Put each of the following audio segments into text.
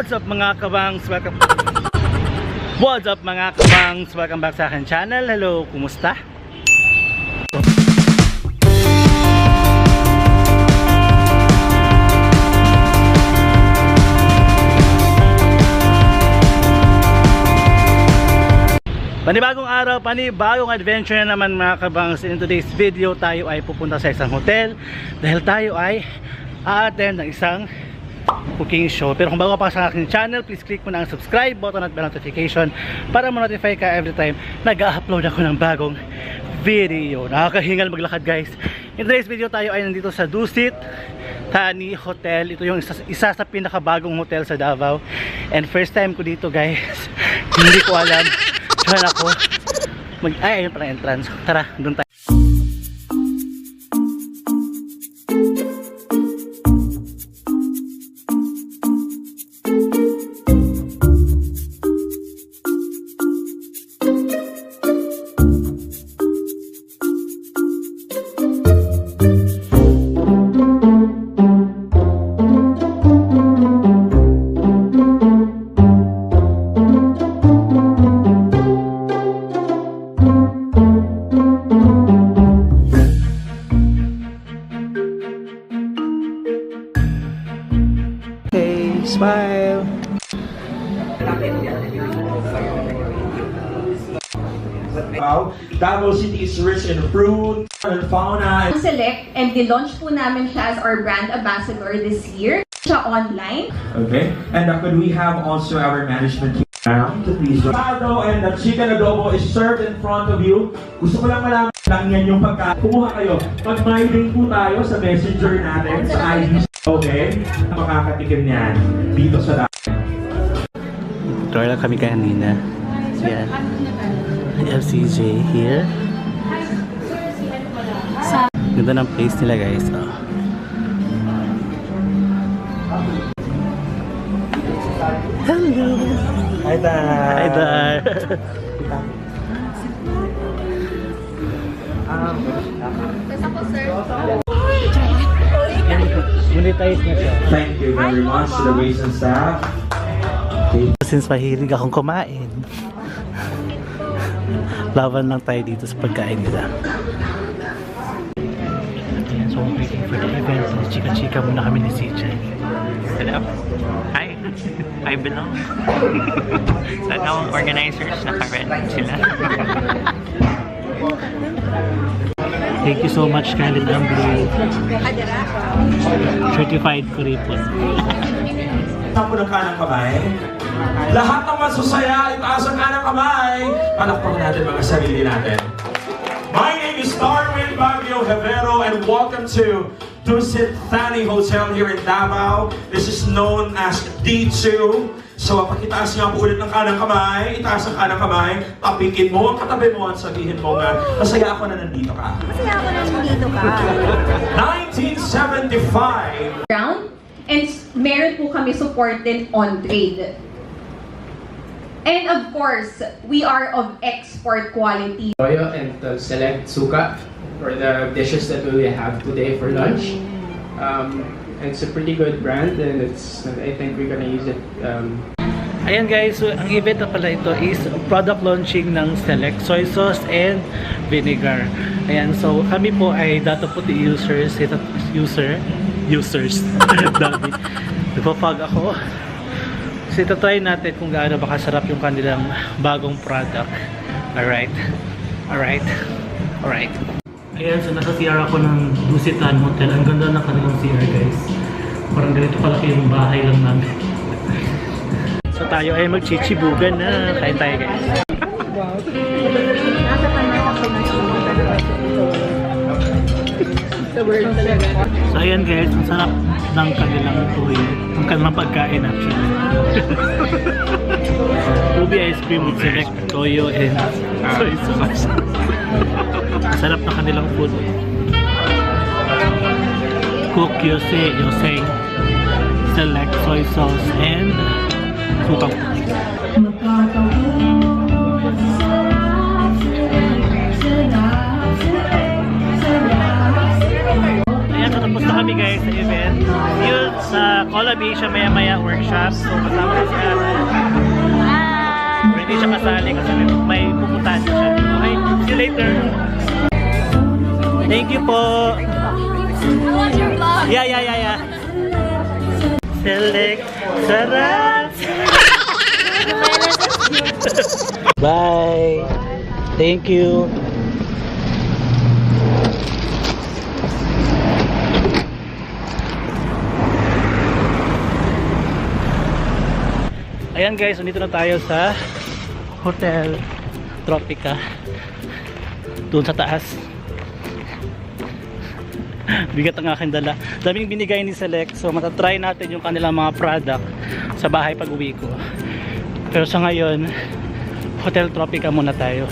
What's up mga kabangs? What's up mga kabangs? Welcome back sa akin channel. Hello, kumusta? Panibagong araw, panibagong adventure na naman mga kabangs. In today's video, tayo ay pupunta sa isang hotel dahil tayo ay a-attend ng isang cooking show. Pero kung bago pa sa aking channel, please click mo na ang subscribe button at bell notification para ma-notify ka every time nag-upload ako ng bagong video. Nakakahingal maglakad guys. In today's video, tayo ay nandito sa Dusit Thani Hotel. Ito yung isa sa pinakabagong hotel sa Davao. And first time ko dito guys. Hindi ko alam. Saan ako ayun pala entrance. Tara, doon tayo. Smile. Davao City is rich in fruit and fauna. Select and nilaunch po namin siya as our brand ambassador this year. Siya online. Okay, and could we have also our management team around to please. Avocado and the chicken adobo is served in front of you. Gusto ko lang malaman lang yan yung pagka. Kumuha kayo. Pag-my link po tayo sa messenger natin sa ID. Okay, makakatikim niyan dito sa Tour lang kami kanina. Yan. FCJ here. Ganda ng place nila guys. Oh. Hello! Hi there! Hi there! Monetize na siya. Thank you very much to the Raisin staff. Okay. Since mahilig akong kumain, laban lang tayo dito sa pagkain nila. Ayan, so I'm waiting for the event. Chika-chika muna kami ni CJ. Hello. Hi. I belong. Sana ang organizers naka-red sila. Thank you so much, kanilang blue. Certified kuripon. Tapo ng kanang kamay. Lahat ng masusaya, itaas ang kanang kamay. Palakpakan natin mga sarili natin. My name is Darwin Baguio Rivero and welcome to Dusit Thani Hotel here in Davao. This is known as D2. So, pakitaas niyo po ulit ng kanang kamay, itaas ang kanang kamay, tapikin mo ang katabi mo at sabihin mo nga, masaya ako na nandito ka. Masaya ako na nandito ka. 1975. And meron po kami support din on trade. And of course, we are of export quality. Toyo and select suka for the dishes that we have today for lunch. It's a pretty good brand and I think we're gonna use it. Ayan guys, so ang event na pala ito is product launching ng Select Soy Sauce and Vinegar. Ayan, so kami po ay Dato Puti users. Dami. Nagpa-fog ako. So ito-try natin kung gaano ba kasarap yung kanilang bagong product. Alright. Ayan, so nasa CR ako ng Dusit Thani Hotel. Ang ganda ng kanilang CR guys. Parang ganito palaki yung bahay lang namin. So tayo ay magchichibugan na. Kain tayo guys. So ayan guys, ang sarap ng kanilang toyo. Ang kanilang pagkain actually. Ubi ice cream with select toyo and soy sauce. Sarap na kanilang food. Cook yoseng, select soy sauce and sukang puti. Ayan, so tapos na kami guys sa event. See you sa Collab ASIA maya-maya workshop. So kasama ko si Ate. Hindi siya kasali kasi may pupuntahan siya. Okay, see you later. Thank you po. I want your vlog. Yeah. Select Sarap. Bye. Thank you. Ayan guys, nandito na tayo sa Hotel Tropica. Doon sa taas. Bigat ang aking dala. Daming binigay ni Select. So matatry natin yung kanilang mga product sa bahay pag uwi ko. Pero sa ngayon, Hotel Tropica muna tayo.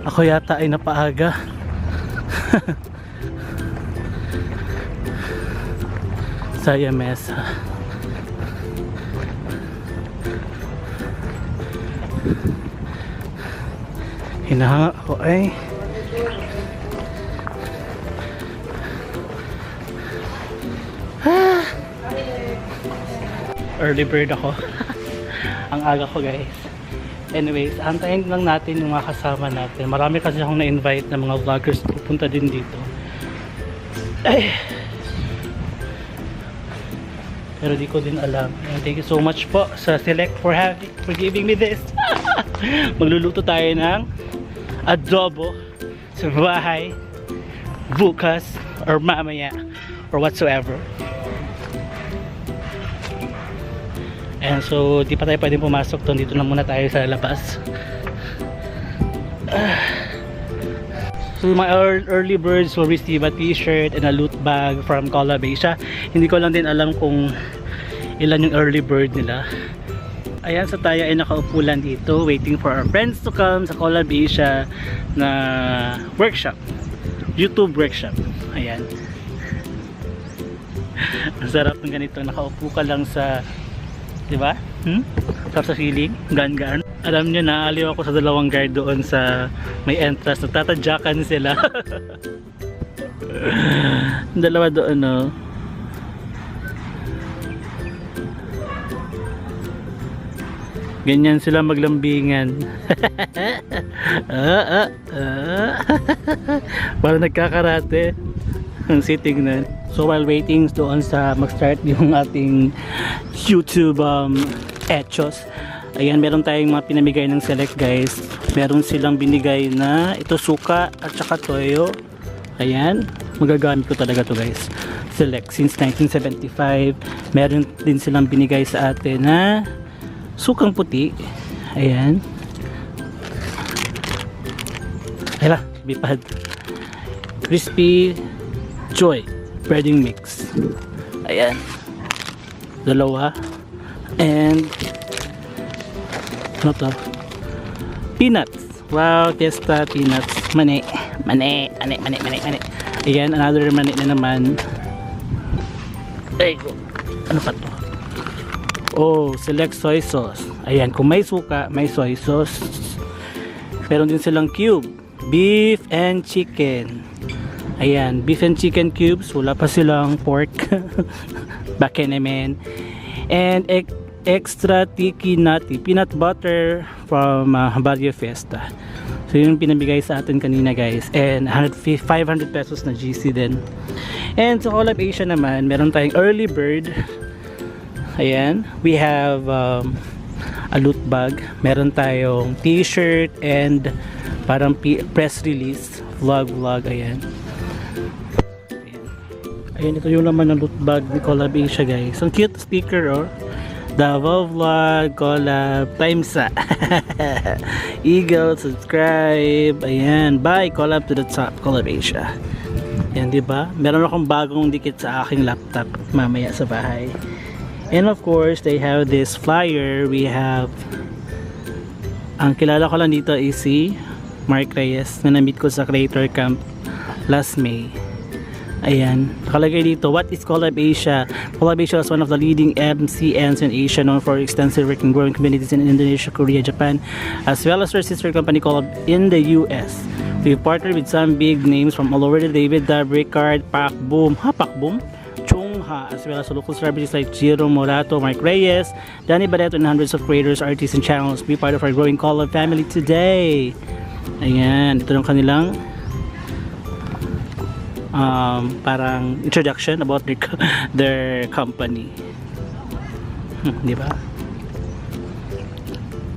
Ako yata ay napaaga. Saya mesa. Hinahanga ako ay early bird ako. Ang aga ko guys. Anyways, antayin lang natin yung mga kasama natin. Marami kasi akong na-invite na mga vloggers pupunta din dito. Ay. Pero di ko din alam. And thank you so much po sa Select for giving me this. Magluluto tayo ng adobo sa bahay bukas or mamaya or whatsoever. And so di pa tayo pwedeng pumasok doon, dito na muna tayo sa labas. So my early birds will receive a t-shirt and a loot bag from Collab ASIA. Hindi ko lang din alam kung ilan yung early bird nila. Ayan, so tayo ay nakaupo lang dito waiting for our friends to come sa Collab ASIA na workshop, YouTube workshop. Ayan. Ang sarap ng ganito, nakaupo ka lang sa, diba? Sarap sa feeling, gaan-gaan. Alam nyo na, aliw ako sa dalawang guard doon sa may entrance, nagtatadyakan sila. Dalawa doon, no? Ganyan sila maglambingan. Parang nagkakarate ang sitting na. So while waiting doon sa mag-start yung ating YouTube echos, ayan, meron tayong mga pinamigay ng Select guys. Meron silang binigay na ito suka at saka toyo. Ayan, magagamit ko talaga to guys. Select since 1975. Meron din silang binigay sa atin na sukang puti. Ayan. Ayla, bipad. Crispy Joy breading mix. Ayan. Dalawa. And ano to? Peanuts. Wow, testa peanuts. Mani. Ayan, another mani na naman. Ay, ano pa to? Oh, Select soy sauce. Ayan, kung may suka, may soy sauce. Meron din silang cube, beef and chicken. Ayan, beef and chicken cubes. Wala pa silang pork. Baka naman. And extra tiki nutty peanut butter from Barrio Fiesta. So yun yung pinabigay sa atin kanina guys. And 500 pesos na GC din. And sa Collab ASIA naman, meron tayong early bird. Ayan, we have a loot bag. Meron tayong t-shirt and parang press release vlog. Ayan. Ayan, ito yung laman ng loot bag ni Collab ASIA guys. Ang cute sticker, oh. Davao vlog, collab, times sa. Eagle, subscribe. Ayan, bye, collab to the top, Collab ASIA. Ayan, diba? Meron akong bagong dikit sa aking laptop mamaya sa bahay. And of course, they have this flyer. We have, ang kilala ko lang dito is si Mark Reyes na na-meet ko sa Creator Camp last May. Ayan, nakalagay dito, what is Collab ASIA? Collab ASIA is one of the leading MCNs in Asia, known for extensive work and growing communities in Indonesia, Korea, Japan, as well as their sister company Collab in the US. We've partnered with some big names from all over the David Dab, Ricard, Pakboom, Chung as well as local celebrities like Jiro Morato, Mark Reyes, Danny Barreto, and hundreds of creators, artists, and channels. Be part of our growing Collab family today. Ayan, ito yung kanilang parang introduction about their company. Di ba?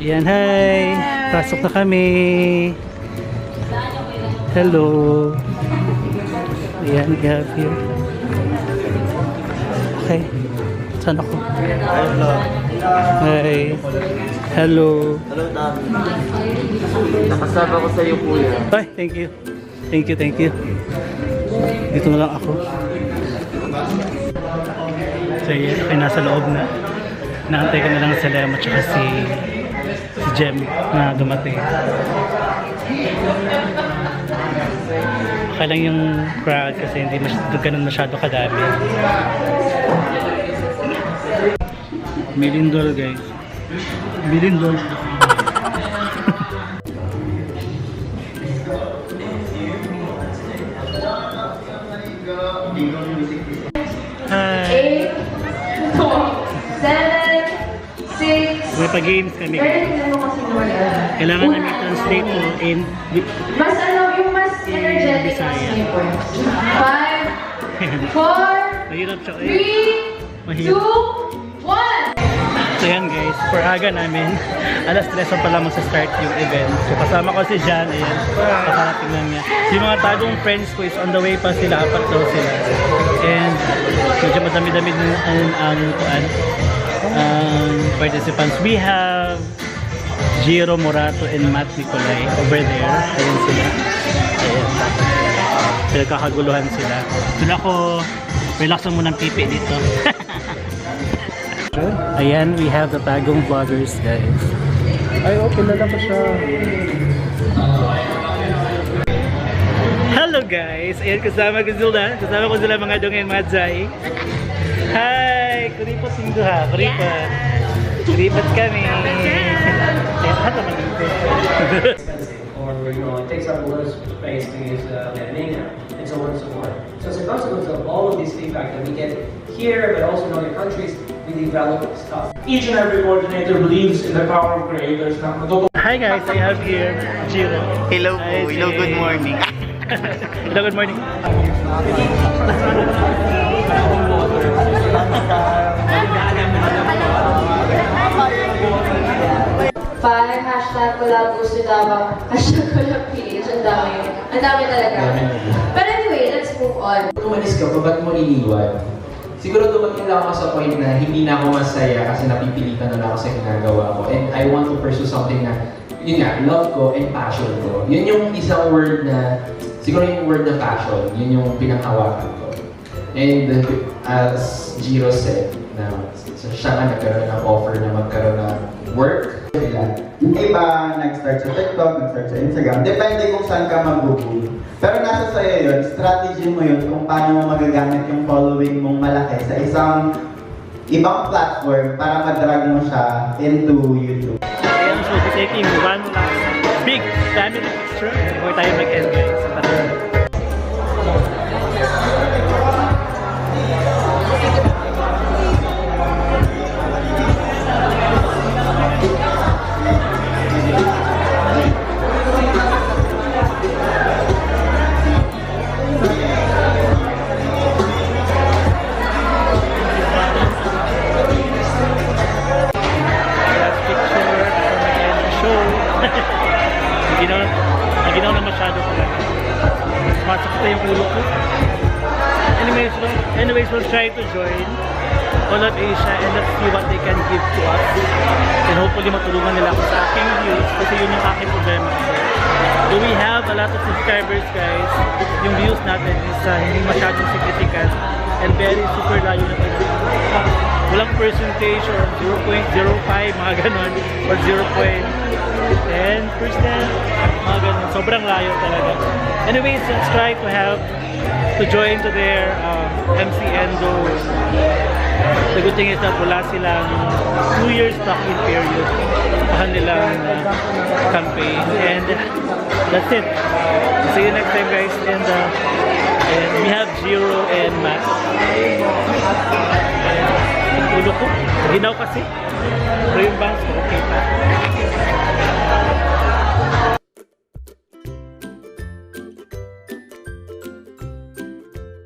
Ayan, hi! Pasok na kami! Hello! Ayan, we have here. Okay. Saan ako? Hello. Hi. Hello. Hello, Tom. Nakasama ko sa iyo, kuya. Ay, thank you. Thank you, thank you. Dito na lang ako. So, yes, okay, nasa loob na. Naantay ko na lang si Lem at saka si Jem na dumating. Okay lang yung crowd kasi hindi ganun masyado kadami. Milindol, guys. Milindol. Hi. 8, 7, 6. May pa-games kami. Kailangan namin translate to in Mas yung mas energetic na Bisaya. 5, 4, Mahirap siya 3, 2, Mahirap. 1. So yan guys, for aga namin, alas 3 pa lang magsa-start yung event. So kasama ko si Jan, ayan, kakarating lang niya. So yung mga tagong friends ko is on the way pa sila, apat daw sila. And medyo madami-dami din ang participants. We have Jiro Morato and Matt Nicolay over there. Ayan sila. Ayan. Pinagkakaguluhan sila. Doon ako, relax mo ng pipi dito. Ayan, we have the Bagong vloggers, guys. Ay, okay na lang siya. Hello guys! Ayan, kasama ko sila mga dongin, mga jay. Hi! Kuripat singgo ha, kuripat. Kuripat kami. Ayan, hata man dito. Or it takes up a lot of space to use learning and so on and so forth. So as a consequence of all of this feedback that we get here, but also in other countries, we develop stuff. Each and every coordinator believes in the power of creators. Hi guys, I have here Jiro. Hello po. Hi, Hello, good Jay. morning. Hello, good morning. Hashtag collab gusto Davao. Hashtag collab PH. Ang dami. Ang dami talaga. But anyway, let's move on. Kung umalis ka pa, ba't mo iniwan? Siguro dumating lang ako sa point na hindi na ako masaya kasi napipilitan na lang ako sa ginagawa ko. And I want to pursue something na, yun nga, love ko and passion ko. Yun yung isang word na, siguro yung word na passion, yun yung pinanghawakan ko. And as Jiro said, na siya nga nagkaroon ng offer na magkaroon ng work. Yung iba, nag-start sa TikTok, nag-start sa Instagram. Depende kung saan ka mag-google. Pero nasa sa'yo yun, strategy mo yun kung paano mo magagamit yung following mong malaki sa isang ibang platform para madrag mo siya into YouTube. Ayan, so taking one last big family picture before tayo mag-end guys. Naginaw na masyado talaga. Masakit na yung ulo ko. Anyways, we'll try to join Collab ASIA and let's see what they can give to us. And hopefully matulungan nila ako sa aking views kasi yun yung aking problema. Do we have a lot of subscribers guys? Yung views natin is hindi masyadong significant and very super layo na tayo. Walang percentage or 0.05 mga ganon or 0.10%, mga ganun. Sobrang layo talaga. Anyways, let's try to join to their MCN goal. The good thing is that wala silang 2 years stock-in period sa kanilang campaign. And that's it. See you next time guys. And And we have Giro and Matt. Ang ulo ko. Ginaw kasi. Pero yung bangs ko, okay pa.